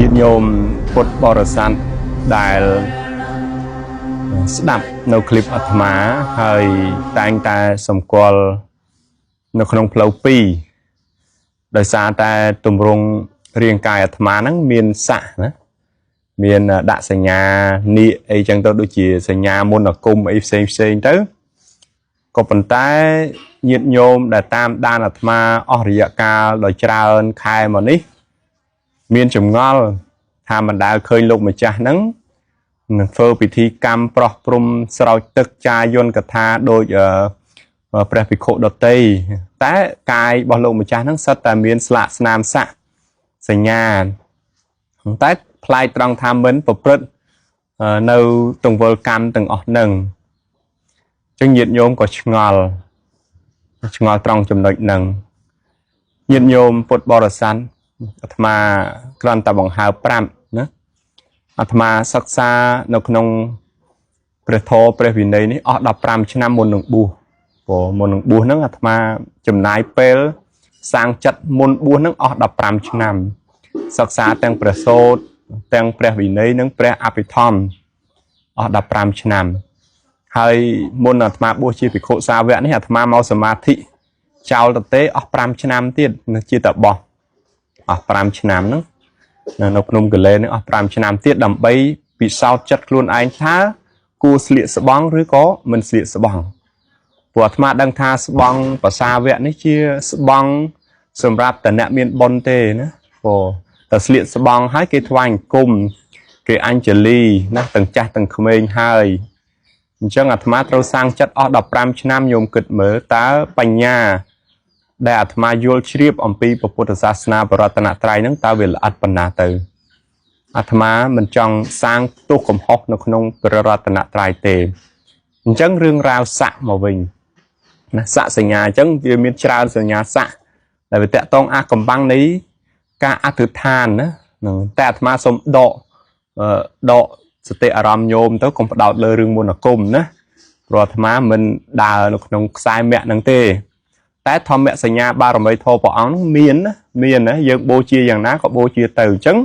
ញាតិញោមពុទ្ធបរិស័ទដែលស្ដាប់នៅคลิปអាត្មាហើយតែងតែសម្គាល់នៅក្នុងផ្លូវពីរដោយសារតែទម្រង់រាងកាយអាត្មាហ្នឹងមានស័កណាមានដាក់សញ្ញានាគអីចឹងទៅដូចជាសញ្ញាមន្តអាគមអីផ្សេងផ្សេងទៅក៏ប៉ុន្តែញាតិញោមដែលតាមដានអាត្មាអស់រយៈកាលដ៏ច្រើនខែមកនេះ មានចម្ងល់ថាមិនដែលឃើញលោកម្ចាស់ហ្នឹងនឹងធ្វើពិធីកម្មប្រោះព្រំស្រោចទឹកចាយន្តកថាដោយព្រះភិក្ខុដតីតែកាយរបស់លោកម្ចាស់ហ្នឹងសិតតែមានស្លាកស្នាមស័កសញ្ញាតែប្លែកត្រង់ថាមិនប្រព្រឹត្តនៅទង្វើកម្មទាំងអស់ហ្នឹងអញ្ចឹងញាតិញោមក៏ឆ្ងល់ឆ្ងល់ត្រង់ចំណុចហ្នឹងញាតិញោមពុទ្ធបរិស័ទអាត្មាគ្រាន់តែបង្ហើបប្រាប់ណាអាត្មាសិក្សានៅក្នុងព្រះធម៌ព្រះវិន័យនេះអស់15ឆ្នាំមុននឹងបួសព្រោះមុននឹងបួសហ្នឹងអាត្មាចំណាយពេលសាងចិត្តមុនបួសហ្នឹងអស់15ឆ្នាំសិក្សាទាំងព្រះសូត្រទាំងព្រះវិន័យនិងព្រះអភិធម្មអស់15ឆ្នាំហើយមុនអាត្មាបួសជាភិក្ខុសាវកនេះអាត្មាមកសមាធិចោលទៅទេអស់5ឆ្នាំទៀតជាតបោះអស់5ឆ្នាំហ្នឹងនៅភ្នំកលែនេះអស់5ឆ្នាំទៀតដើម្បីពិសោធន៍ចិត្តខ្លួនឯងថាគួរស្លៀកស្បង់ឬក៏មិនស្លៀកស្បង់ព្រោះអាត្មាដឹងថាស្បង់ភាសាវៈនេះជាស្បង់សម្រាប់តអ្នកមានបុណ្យទេណាព្រោះតែស្លៀកស្បង់ហើយគេថ្វាយអង្គមគេអញ្ជលីណាទាំងចាស់ទាំងក្មេងហើយអញ្ចឹងអាត្មាត្រូវសាងចិត្តអស់15ឆ្នាំញោមគិតមើលតើបញ្ញាដែលអាត្មាយល់ជ្រាបអំពីពុទ្ធសាសនាបរតនត្រ័យហ្នឹងតើវាល្អិតប៉ុណ្ណាទៅអាត្មាមិនចង់សាងទោសកំហុសនៅក្នុងព្រះរតនត្រ័យទេអញ្ចឹងរឿងរ៉ាវស័កមកវិញណាស័កសញ្ញាអញ្ចឹងវាមានច្រើនសញ្ញាស័កដែលវាតកតងអាកំបាំងនៃការអធិដ្ឋានណានឹងតែអាត្មាសូមដកដកសតិអារម្មណ៍ញោមទៅកុំផ្ដោតលើរឿងមន្តអាគមណាព្រោះអាត្មាមិនដើរនៅក្នុងខ្សែមគ្គហ្នឹងទេតែធម្មសញ្ញាបារមីធម៌ព្រះអង្គហ្នឹងមានណាមានណាយើងបូជាយ៉ាងណាក៏បូជាទៅអញ្ចឹង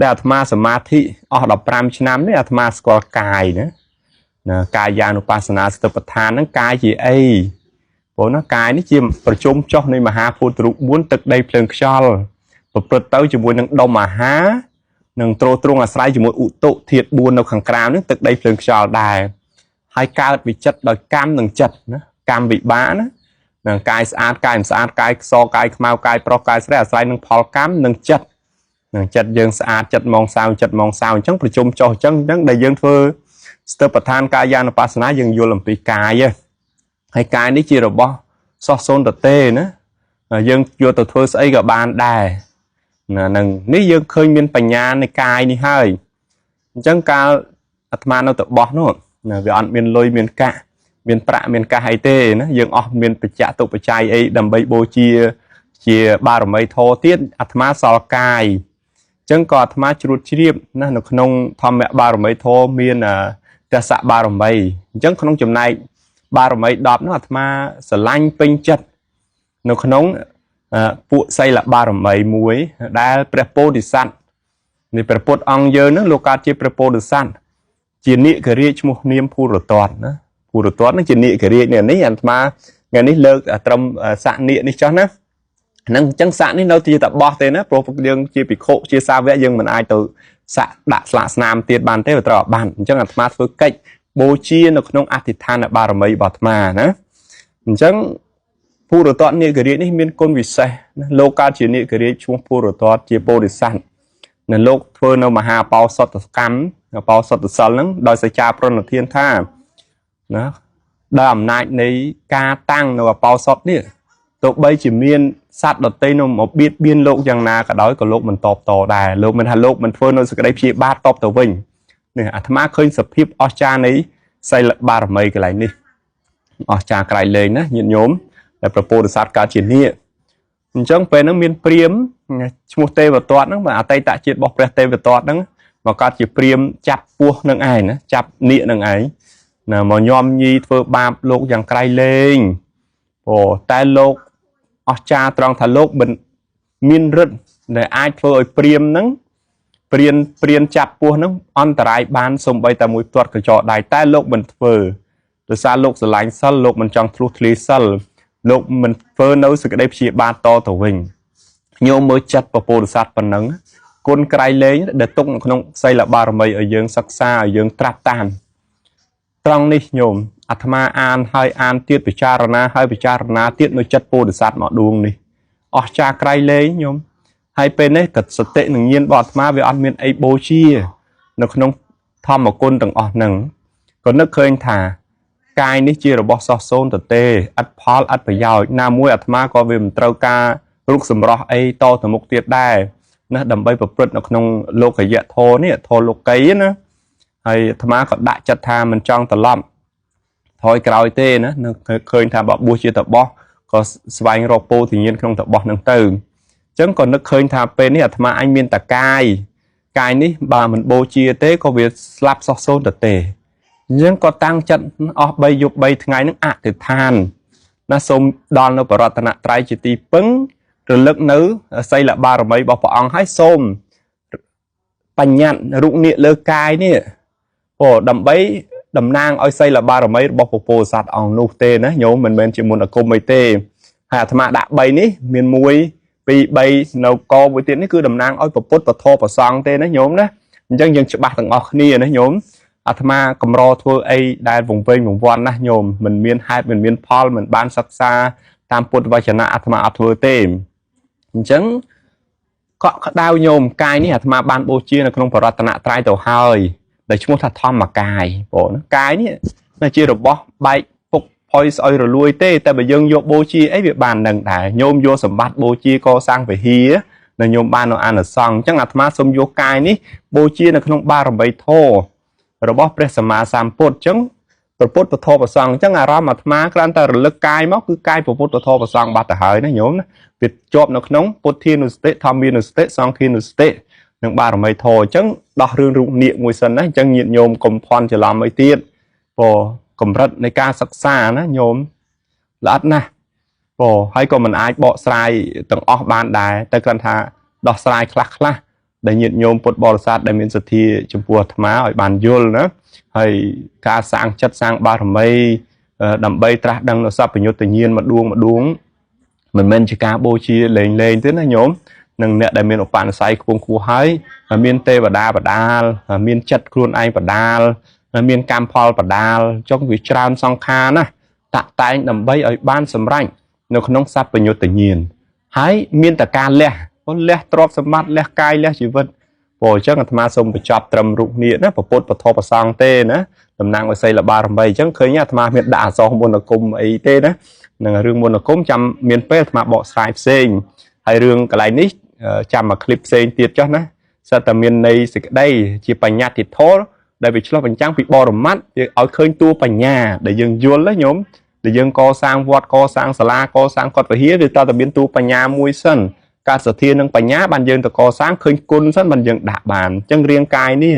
ដែលអាត្មាសមាធិអស់15ឆ្នាំនេះអាត្មាស្គាល់កាយណាណាកាយានុបស្សនាសតិប្បដ្ឋានហ្នឹងកាយជាអីព្រោះណាកាយនេះជាប្រជុំចុះនៃមហាភូតរូប4ទឹកដីភ្លើងខ្យល់ប្រព្រឹត្តទៅជាមួយនឹងដុំអាហារនិងទ្រទ្រង់អាស្រ័យជាមួយឧតុធាតុ4នៅខាងក្រៅនេះទឹកដីភ្លើងខ្យល់ដែរហើយកើតវិចិត្រដោយកម្មនិងចិត្តណាកម្មវិបាកណានឹងកាយស្អាតកាយមិនស្អាតកាយខ្សកាយខ្មៅកាយប្រុសកាយស្រីអាស្រ័យនឹងផលកម្មនិងចិត្តនឹងចិត្តយើងស្អាតចិត្តមងសៅចិត្តមងសៅអញ្ចឹងប្រជុំចុះអញ្ចឹងអញ្ចឹងដែលយើងធ្វើស្ទើរបឋានកាយានុបស្សនាយើងយល់អំពីកាយហើយកាយនេះជារបស់សោះសូន្យតទេណាយើងយកទៅធ្វើស្អីក៏បានដែរណានឹងនេះយើងឃើញមានបញ្ញានៃកាយនេះហើយអញ្ចឹងកាលអាត្មានៅទៅបោះនោះណាវាអត់មានលុយមានកាក់មានប្រាក់មានកាសអីទេណាយើងអស់មានបច្ចៈទុបច្ច័យអីដើម្បីបូជាជាបារមីធម៌ទៀតអាត្មាសល់កាយអញ្ចឹងក៏អាត្មាជ្រួតជ្រាបណានៅក្នុងធម្មបារមីធម៌មានទសបារមីអញ្ចឹងក្នុងចំណែកបារមី10នោះអាត្មាស្រឡាញ់ពេញចិត្តនៅក្នុងពួកសីលបារមីមួយដែលព្រះពោធិសត្វនៃព្រះពុទ្ធអង្គយើងហ្នឹងលោកកើតជាព្រះពោធិសត្វជានាគរាជឈ្មោះនាមភូរតតណាភូរតតហ្នឹងជានាគរាជនេះអាត្មាថ្ងៃនេះលើកត្រឹមស័កនាគនេះចុះណាហ្នឹងអញ្ចឹងស័កនេះនៅជាតបោះទេណាព្រោះយើងជាភិក្ខុជាសាវកយើងមិនអាចទៅស័កដាក់ស្លាកស្នាមទៀតបានទេវាត្រូវបានអញ្ចឹងអាត្មាធ្វើកិច្ចបូជានៅក្នុងអធិដ្ឋានបារមីរបស់អាត្មាណាអញ្ចឹងភូរតតនាគរាជនេះមានគុណវិសេសណាលោកកើតជានាគរាជឈ្មោះភូរតតជាពោធិសត្វនៅលោកធ្វើនៅមហាបោសតកម្មបោសតសិលហ្នឹងដោយសច្ចាប្រណិធានថាណាដោយអំណាចនៃការតាំងនៅអបោសតនេះទោះបីជាមានសត្វដតីនៅមកបៀតបៀនលោកយ៉ាងណាក៏ដោយក៏លោកមិនតបតដែរលោកមិនថាលោកមិនធ្វើនៅសេចក្តីព្យាបាទតបទៅវិញនេះអាត្មាឃើញសភាពអស្ចារ្យនៃសីលបារមីកន្លែងនេះអស្ចារ្យក្រៃលែងណាញាតិញោមដែលព្រះពោធិសត្វកើតជានាគអញ្ចឹងពេលហ្នឹងមានព្រាមឈ្មោះទេវទត្តហ្នឹងអតីតជាតិរបស់ព្រះទេវទត្តហ្នឹងមកកើតជាព្រាមចាប់ពស់នឹងឯងណាចាប់នាគនឹងឯងណាមកញោមញីធ្វើបាបលោកយ៉ាងក្រៃលែងអូតែលោកអស្ចារ្យត្រង់ថាលោកមិនមានឫទ្ធិដែលអាចធ្វើឲ្យព្រាមហ្នឹង ព្រានព្រានចាប់ពស់ហ្នឹងអន្តរាយបានសំបីតែមួយផ្ទាត់ក្រចកដៃតែលោកមិនធ្វើដោយសារលោកស្រឡាញ់សិលលោកមិនចង់ធ្លុះធ្លាយសិលលោកមិនធ្វើនៅសេចក្តីព្យាបាទតទៅវិញញោមមើលចិត្តពពោធិសត្វប៉ុណ្ណឹងគុណក្រៃលែងដែលទុកនៅក្នុងសីលបារមីឲ្យយើងសិក្សាឲ្យយើងត្រាប់តាមត្រង់នេះញោមអាត្មាអានហើយអានទៀតពិចារណាហើយពិចារណាទៀតនៅចិត្តពោធិសត្វមកដួងនេះអស្ចារ្យក្រៃលែងញោមហើយពេលនេះក៏សតិនឹងញាណរបស់អាត្មាវាអត់មានអីបូជានៅក្នុងធម្មគុណទាំងអស់ហ្នឹងក៏នឹកឃើញថាកាយនេះជារបស់សោះសូន្យទៅទេឥតផលឥតប្រយោជន៍ណាមួយអាត្មាក៏វាមិនត្រូវការរូបសម្រស់អីតទៅមុខទៀតដែរណាដើម្បីប្រព្រឹត្តនៅក្នុងលោកយៈធម៌នេះធម៌លោកីណាហើយអាត្មាក៏ដាក់ចិត្តថាមិនចង់ត្រឡប់ថយក្រោយទេណានៅឃើញថាបើបួសជាតបោះក៏ស្វែងរកពោធិញ្ញាណក្នុងតបោះហ្នឹងទៅអញ្ចឹងក៏នឹកឃើញថាពេលនេះអាត្មាអញមានតកាយកាយនេះបើមិនបូជាទេក៏វាស្លាប់សោះសូន្យទៅទេអញ្ចឹងក៏តាំងចិត្តអស់3យប់3ថ្ងៃហ្នឹងអធិដ្ឋានណាសូមដល់នៅបរតនត្រ័យជាទីពឹងរលឹកនៅសីលបារមីរបស់ព្រះអង្គហើយសូមបញ្ញត្តិរូបនាគលើកាយនេះព្រោះដើម្បីតំណាងឲ្យសីលបារមីរបស់ពពោធិសត្វអង្គនោះទេណាញោមមិនមែនជាមន្តអាគមអីទេហើយអាត្មាដាក់3នេះមាន1 2 3នៅកមួយទៀតនេះគឺតំណាងឲ្យពុទ្ធពធប្រសង្ឃទេណាញោមណាអញ្ចឹងយើងច្បាស់ទាំងអស់គ្នាណាញោមអាត្មាកម្រធ្វើអីដែលវង្វេងវង្វាន់ណាស់ញោមមិនមានហេតុមិនមានផលមិនបានសិក្សាតាមពុទ្ធវចនៈអាត្មាអត់ធ្វើទេអញ្ចឹងកក់ក្ដៅញោមកាយនេះអាត្មាបានបូជានៅក្នុងបរតនត្រ័យទៅហើយដែលឈ្មោះថាធម្មកាយបងកាយនេះនៅជារបស់បែកពុកផុយស្អុយរលួយទេតែបើយើងយកបូជាអីវាបាននឹងដែរញោមយកសម្បត្តិបូជាកសាងវិហារនៅញោមបាននៅអានិសង្សអញ្ចឹងអាត្មាសូមយកកាយនេះបូជានៅក្នុងបារមីធម៌របស់ព្រះសម្មាសម្ពុទ្ធអញ្ចឹងព្រះពុទ្ធពធប្រសង្ឃអញ្ចឹងអារម្មណ៍អាត្មាគ្រាន់តែរលឹកកាយមកគឺកាយព្រះពុទ្ធពធប្រសង្ឃបាត់ទៅហើយណាញោមណាវាជាប់នៅក្នុងពុទ្ធានុសតិធម្មានុសតិសង្ឃានុសតិនិងបារមីធម៌អញ្ចឹងដោះរឿងរូបនាគមួយសិនណាអញ្ចឹងញាតិញោមកុំភ័ន្តច្រឡំអីទៀតព្រោះកម្រិតនៃការសិក្សាណាញោមល្អិតណាស់ព្រោះហើយក៏មិនអាចបកស្រាយទាំងអស់បានដែរតែគ្រាន់ថាដោះស្រាយខ្លះខ្លះដែលញាតិញោមពុទ្ធបរិស័ទដែលមានសទ្ធាចំពោះអាត្មាឲ្យបានយល់ណាហើយការសាងចិត្តសាងបារមីដើម្បីត្រាស់ដឹងនៅសព្វញ្ញុត្តញាណមួយដួងមួយដួងមិនមែនជាការបូជាលេងលេងទេណាញោមនឹងអ្នកដែលមានឧបនិស្ស័យខ្ពង់ខ្ពស់ហើយមានទេវតាបដាលមានចិត្តខ្លួនឯងបដាលមានកម្មផលបដាលចុងវាច្រើនសង្ខារណាតាក់តែងដើម្បីឲ្យបានសម្រេចនៅក្នុងសព្វញ្ញុត្តញាណហើយមានតែការលះព្រោះលះទ្រព្យសម្បត្តិលះកាយលះជីវិតព្រោះអញ្ចឹងអាត្មាសូមបញ្ចប់ត្រឹមរូបនេះណាពុទ្ធពធប្រសង្ឃទេណាតំណាងឲ្យសីលបារមីអញ្ចឹងឃើញអាត្មាមានដាក់អក្សរមន្តអាគមអីទេណានឹងរឿងមន្តអាគមចាំមានពេលអាត្មាបកស្រាយផ្សេងហើយរឿងកន្លែងនេះចាំមកคลิปផ្សេងទៀតចុះណាសិតតែមានន័យសេចក្តីជាបញ្ញត្តិធម៌ដែលវាឆ្លុះបញ្ចាំងពីបរមត្តយើងឲ្យឃើញតួបញ្ញាដែលយើងយល់ណាញោមដែលយើងកសាងវត្តកសាងសាលាកសាងកុដិវិហារវាតើតែមានតួបញ្ញាមួយសិនការសទ្ធានិងបញ្ញាបានយើងទៅកសាងឃើញគុណសិនបានយើងដាក់បានអញ្ចឹងរាងកាយនេះ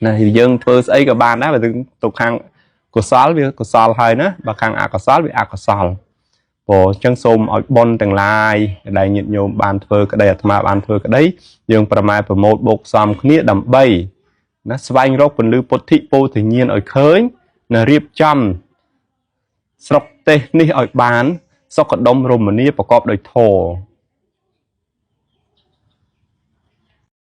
ណាយើងធ្វើស្អីក៏បានដែរបើទៅខាងកុសលវាកុសលហើយណាបើខាងអកុសលវាអកុសលព្រោះអញ្ចឹងសូមឲ្យបុណ្យទាំងឡាយដែលញាតិញោមបានធ្វើក្តីអាត្មាបានធ្វើក្តីយើងប្រម៉ែប្រមូលបូកសំគ្នាដើម្បីណាស្វែងរកពន្លឺពុទ្ធិពោធិញ្ញាណឲ្យឃើញណារៀបចំស្រុកទេសនេះឲ្យបានសុខដុមរមនាប្រកបដោយធម៌